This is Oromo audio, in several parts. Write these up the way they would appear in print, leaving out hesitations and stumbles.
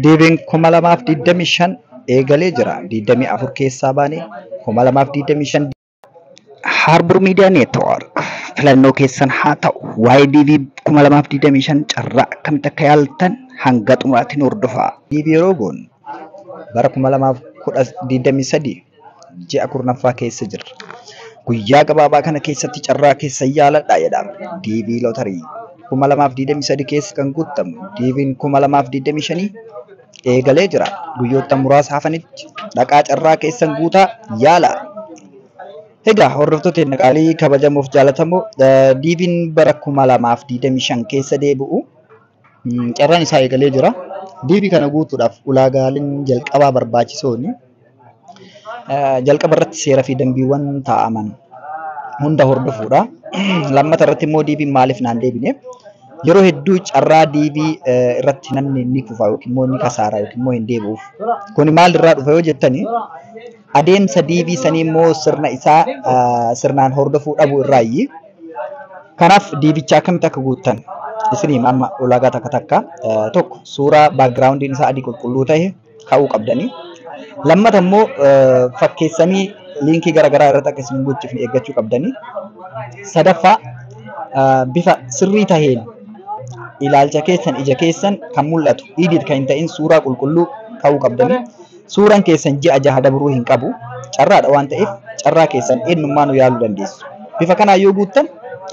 DV'n 2025 eegalee jira. 24 keessaa baanee 2025. Harbor Media Network filannoo keessan haa ta'u. Waa'ee DV 2025 carraa akkamitti akka yaaltan hanga xumuraatti nu hordofaa. DV yeroo goonu bara 2023 ji'a 10ffaa keessa jirra. Guyyaa gabaabaa kana keessatti carraa keessan yaaladhaa jedha. DV Lottery 2023 keessa kan guutamu DV'n 2025 eegalee jira. Guyyoota muraasa hafanitti dhaqaa carraa keessan guutaa yaalaa. Egaa hordoftoota keenya qaalii kabajamoof jaalatamoo, DV'n bara 2025 keessa deebi'u carraan isaa eegalee jira. DV kana guutuudhaaf ulaagaaleen jalqabaa barbaachisoon jalqaba irratti seera fi dambiiwwan taa'aman hunda hordofuudha. Lammata irratti immoo DV'n maaliif naan deebine? Yeroo hedduu carraa DV irratti namni ni kufa yookiin immoo ni kasaara yookiin immoo hin deebi'uuf. Kuni maalirraa dhufa yoo jettani, adeemsa DV sanii immoo sirna isaa sirnaan hordofuu dhabuu irraayyi. Kanaaf DVcha akkamitti akka guuttan isinii amma ulaagaa takka takka: tokko, suuraa backgroundiin isaa adii qulqulluu ta'e ka'uu qabdanii. Lammata immoo fakkeessanii liinkii garaagaraa irratti akka isin hin gochifne eeggachuu qabdanii. Sadaffaa, bifa sirrii taheen ilaalcha keessan, ija keessan kan mul'atu, edit kan hin ta'in suuraa qulqulluu ka'uu qabdanii. Suuraan keessan ji'a 6 dabruu hin qabu. Carraadha waan ta'eef carraa keessan eenyummaa nu yaaluu dandeessu. Bifa kanaan yoo guuttan,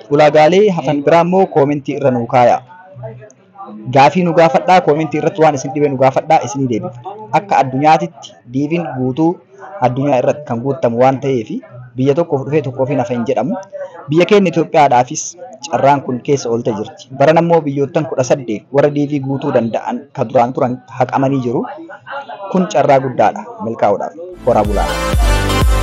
ulaagaalee hafan biraa immoo koomentii irra nuu kaayaa. Gaafii nu gaafadhaa, koomentii irratti waan isin dhibe nu gaafadhaa, isinii deebifna. Akka addunyaatitti DV'n guutuu addunyaa irratti kan guutamu waan ta'eef biyya tokkoof dhufee tokkoof hin hafa hin jedhamu. Biyya keenya Itoophiyaadhaafis carraan kun keessa oolte jirti. Baran ammoo biyyoottan 18 warra DV guutuu danda'an kan duraan turan haqamanii jiru. Kun carraa guddaadha milkaa'uudhaaf. Horaa bulaa.